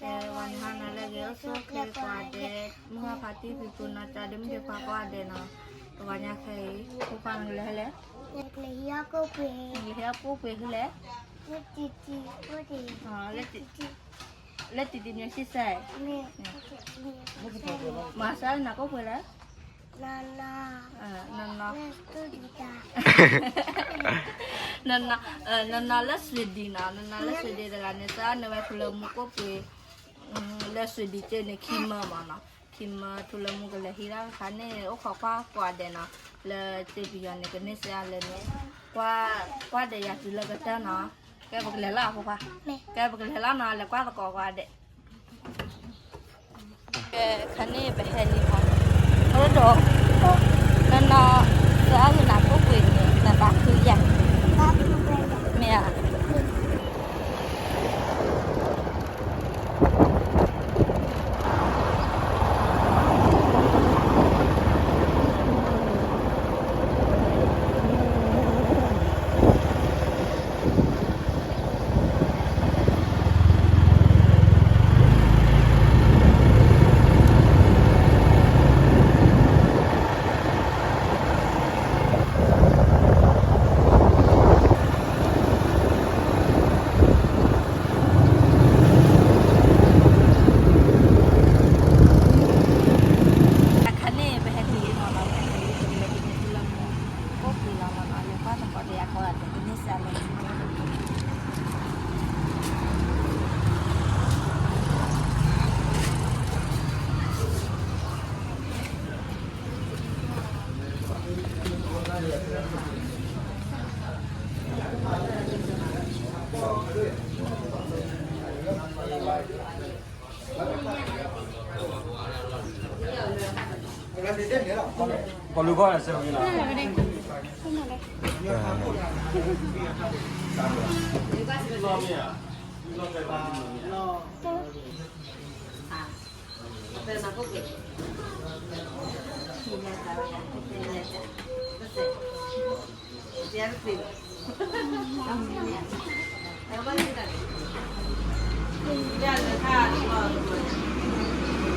ဝၤနဟါနၤလၢအဂ့ၤ အိၣ်ဆူၣ်အိၣ်ချ့ကိးဂၤဒဲး, မုၢ်ဟါဖးတံၢ်ဖံဖုနီၢ်ကၠီဒီး မုၢ်ဒ့ခွါကိးဂၤဒဲးနီၤ, ပဝၤညါခဲအံၤ ဖိခွါနကလဲၤဟဲလဲၣ်, နကလဲၤဟံးအီၣ်ကိၣ်ပှ့ၤ, လၢတံၤတံၤမျိုးရှ့ၣ်စဲး, မၤစၢၤနၤကိၣ်ပှ့ၤလဲၣ်, နနီ နနီလၢ Sweden နီၤ, နနီလၢ Sweden တဂၤန့ၣ် စၢ်နုာ်ဝဲထူလၢမူကိၣ်ပှ့ၤ, လၢ Sweden က့န့ၣ် ခံမၢမးနီၤ, ခံမၢထူလၢမူကလဲၤဟံးတၢ်တခါန့ၣ် အိၣ်ခိးကွၢ်ကိးဂၤဒဲးနီၤ, လၢစ့ပယီၤန့ၣ် ကန့ၢ်စ့လၢန့ၣ်, ကွၢ်ဒီးယၤတုၤလၢကတၢၢ်နီၤ, ကဲပကလဲၤလီၤအဖိခွါ, ကဲပကလဲၤလီၤနီၤ လဲၤကွၢ်သကိးကိးဂၤဒဲး ကဲခါန့ၣ်ပဟဲလံမး, အဒိၣ်, နနီ စၢ်အဂုာ်နၤကိၣ်ပှ့ၤန့ၣ် နဘၣ်ဃုယၤ, မ့ၢ်ဧါ. အခါန့ၣ် ပဟဲတုၤလံမးနီၤ, ပဟဲတုၤလံ ပကလဲၤတုၤလၢမူကိၣ်ပှ့ၤလီၤမးနီၤ, လဲၤကွၢ်သ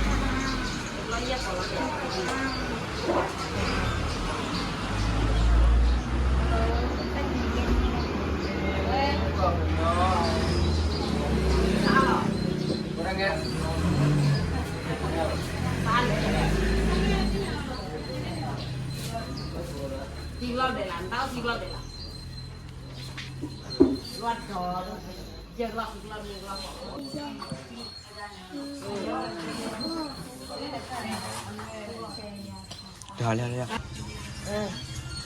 ကိးဒီးယၤကိးဂၤဒဲး ကန့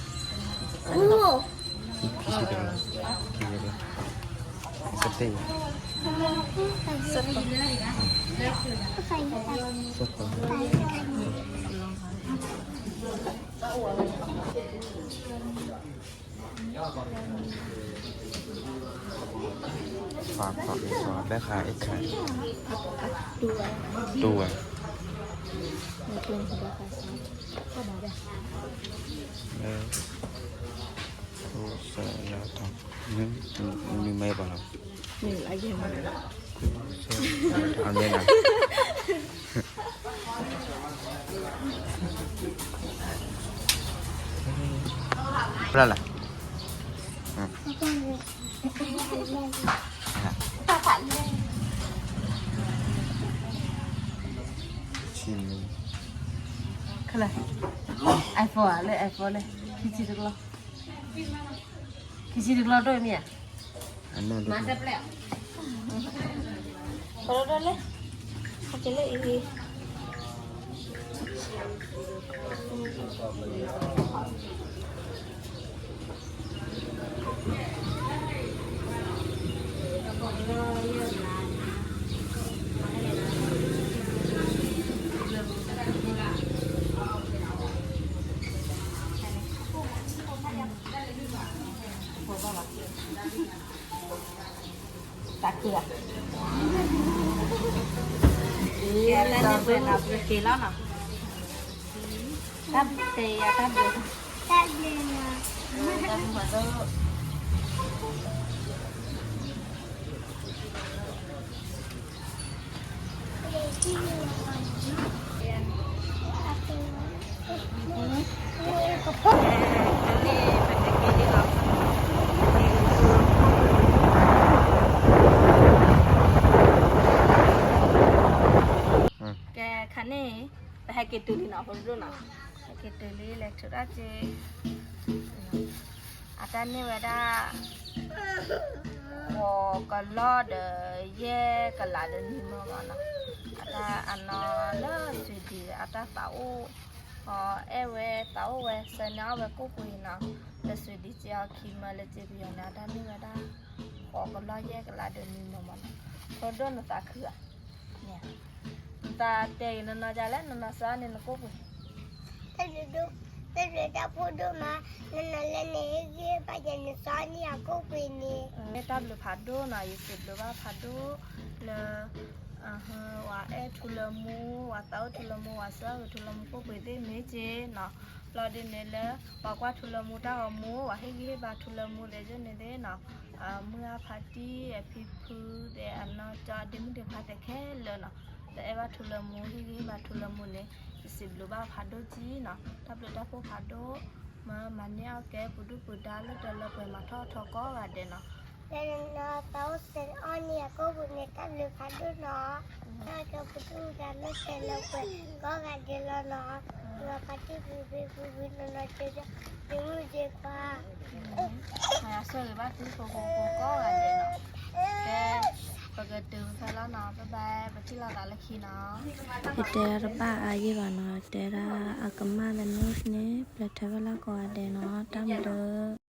ၢ်စ့လၢ ပှၤပှၤပှၤ ဘဲခါအ့ၣ်ခါ တူၢ်ဝဲ လၢ မ့ၢ်မ့ၢ်ပှၤလီၤ အမ့ၢ်လီၤ ဘျီလၢ် iPhone လၢ iPhone လၢ ခံဆံတကလီၢ် ခံဆံတကလီၢ်ဒိၣ်မ့ၢ်ဧါ မၤတပျဲၢ် ပဒိၣ်လၢ အကလဲၣ်အံၤ တၢ်က့ၤဧါ တၢ်န့ၣ်ပှဲၤနီၤ ပက့ၤလီၤနီၤ တၢ်တဲယၤတၢ်ဘျုး တၢ်ဘျုးနီၤ တၢ်ဘျုးမးသိး ကဲ ခါန့ၣ် ပဟဲက့ၤတုၤလံနီၤ ဖိဒိၣ်နီၤ, ဟဲက့ၤတုၤလံ လဲၤထုးတၢ်က့ၤ, အတၢ်န့ၢ်ဝဲဒၣ် ဃိးကလီၢ်ဒီး ယဲၢ်ကလးဒီးနွံမၢမၢနီၤ, အတၢ်အနီၢ်လၢစွံဒံး အတၢ်သးအိၣ် အဲၣ်ဝဲသးအိၣ်ဝဲ ဆၢန့ၢ်အီၣ်ဝဲကိၣ်ပှ့ၤနီၤ, လၢစွံဒံးစ့အီၤခံမၢလၢစ့ပယီၤန့ၣ် အတၢ်န့ၢ်ဝဲဒၣ် ဃိးကလီၢ်ယဲၢ်ကလးဒီးနွံမၢမၢနီၤ, ဖိဒိၣ်နသးခုဧါ, နသးတဲဂ့ၤနီၢ်နီၢ်ဒ်လဲၣ် နီၢ်နီၢ်ဆၢန့ၢ်နကိၣ်ပှ့ၤ တၢ်ဘျုးဒိၣ်, တၢ်ဘျုးတၢ်ဖှိၣ်ဒိၣ်မး, နနီၢ်လဲၣ်န့ၣ် ဟ့ၣ်ဂံၢ်ဟ့ၣ်ဘါယၤ နဆၢန့ၢ်ယၤကိၣ်ပှ့ၤန့ၣ်, တၢ်ဘျုးဖးဒိၣ်နီၤ, ယစံးဘျုးဘၣ်ဖးဒိၣ်လၢ ဝဲအဲၣ်ထူလၢမူ, ဝဲသးအိၣ်ထူလၢမူ, ဝဲဆၢဂ့ၤထူလၢမူကိၣ်ပှ့ၤသ့ၣ်မ့ၢ်က့နီၤ, လီၤဒ်န့ၣ်လၢ ပှၤကွၢ်ထူလၢမူတၢ်ဂီၤမူ, ဝဲဟ့ၣ်ဂံၢ်ဟ့ၣ်ဘါထူလၢမူသ့ၣ်န့ၣ်သ့ၣ်နီၤ, မုၢ်အါဖးတံၢ် အဖံဖုသ့ၣ် အနီၢ်ကၠီ ဒ့မုၣ်ဒ့ခွါသ့ၣ်ခဲလၢာ်နီၤ, လၢအဲၣ်ဘၣ်ထူလၢမူ ဟ့ၣ်ဂံၢ်ဟ့ၣ်ဘါထူလၢမူန့ၣ် ယစံးဘျုးဘၣ်ဖးဒိၣ်က့နီၤ, တၢ်ဘျုးတၢ်ဖှိၣ်ဖးဒိၣ်, မၢမၤန့ၢ်အီၣ်ကဲပဒုၣ်ပဒါလၢတၢ်လၢပှဲၤမၤထီၣ်ထီကိးဂၤဒဲးနီၤ, လၢနသးအိၣ်ဆၢအီၣ်န့ၢ်အကိၣ်ပှ့ၤန့ၣ် တၢ်ဘျုးဖးဒိၣ်နီၤ, အီၣ်ကဲပဒုၣ်ပဒါလၢတၢ်လၢပှဲၤကိးဂၤဒဲးလီၤနီၤ, ပှၤတံၢ်ပူၤဖံပူၤဖံနီၤနီၤကဲ ဒ့မုၣ်ဒ့ခွါ မၤယၤဆၢဂ့ၤဘၣ်သုကိးဂၤဒဲးနီၤ, ကဲ ပကတုၤဖဲလီၤနီၤ, bye bye, ပထံၣ်လိာ်သးလၢခံနီၤ, ယတဲတဘၣ်အါယဲၢ်ဘၣ်နီၤ, တဲဒၣ်အကမၣ်သနူန့ၣ် ပျဲထဲဖဲလၢကိးဂၤဒဲးနီၤ, တၢ်မၤဒၢ